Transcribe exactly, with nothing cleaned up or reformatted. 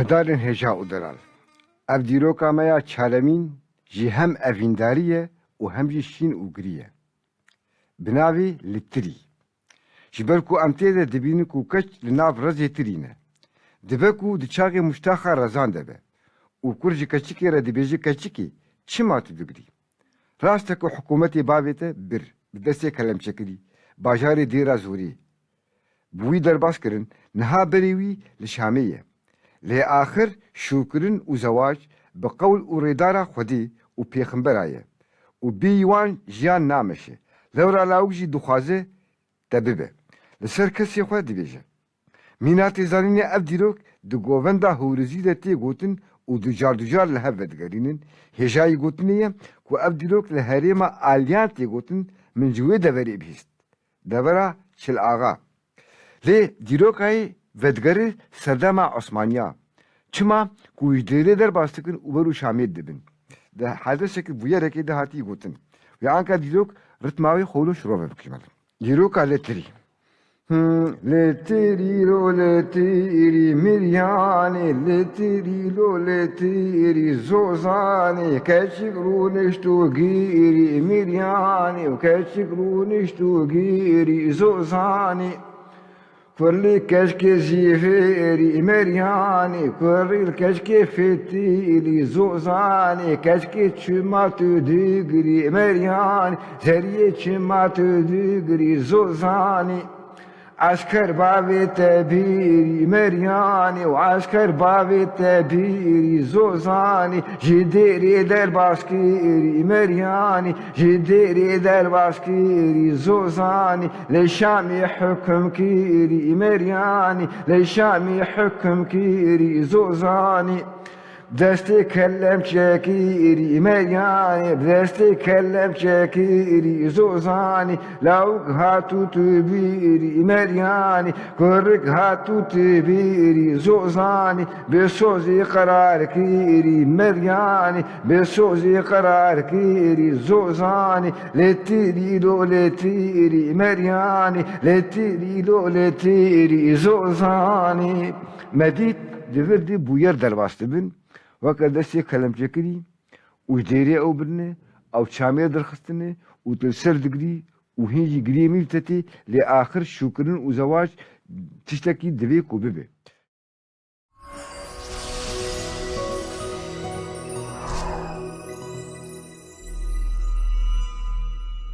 Darên hêja û delal. Ev dîroka me ya çaremîn jî hem evîndarî ye û hem jî şîn û girî ye. Bi navê Li Tirî. Ji ber ku em tê de dibînin ku keç li nav rezê tirî ne. Dibe ku di çaxê muştaxa rezan de be û kur ji keçikê re dibêje, keçikê, çima tu digirî? Rast e ku hikûmetê bavê te bir, bi destê kelemçekirî, bajarê Dêra Zorê bi wî derbas kirin, niha berê wî li Şamê ye. Lê axir şûkirin û zewac bi qewl û rêdara Xwedê û pêxembera ye û bêyî wan jiyan nameşe. Lewra lawik jî dixwaze te bibe. Li ser kesê xwe dibêje. Mîna tê zanînê ev dîrok di govenda Hewrizî de tê gotin û ducar ducar li hev vedigerînin. Hêjayî gotinê ye ku ev dîrok li herêma Aliyan tê gotin, min ji wê deverê bihîst. Devera Çil Axa. Lê dîrokayê vedigere serdema Osmaniya. Çima ku ji Dêrê derbas dikin û ber û Şamê dibin. Di helbestekî bûyerekê de hatî gotin. Wê anka dîrok ritma wê xolo şirove bikişmel. Dîroka Li Tirî. Hmm, Li Tirî lo Li Tirî miryanê, Li Tirî lo Li Tirî zozanê, keçik rûnişt û girî miryanê û keçik rûnişt û girî zozanê. Kurlî keşkê zîfêrî meryanî, kurlî keşkê fetîlî zozanî, keşkê çima tu digirî meryanî, zeriyê çima tu digirî zozanî. Esker bavê te bîrî meryanî û esker bavê te bîrî zozanî, ji Dêrê derbas kirî meryanî, ji Dêrê derbas kirî zozanî, li Şamê hukum kirî meryanî, li Şamê hukum kirî zozanî. Destê kelem çekirî meryanî, destê kelem çekirî zozanî, lawik hatû tu bîrî meryanî, kurik hatû tu bîrî zozanî, bi sozî qerar kirî meryanî, bi sozî qerar kirî zozanî, Li Tirî lo Li Tirî meryanî, Li Tirî lo Li Tirî zozanî. Me dît di vir de bûyer derbas dibin, weke destê kelemçekirî û ji Dêrê ew birine, ew Çamê derxistine û tu li ser digirî û hîn jî giriyê mîv te tê, lê axir şûkirin û zewac tiştekî divê ku bibe.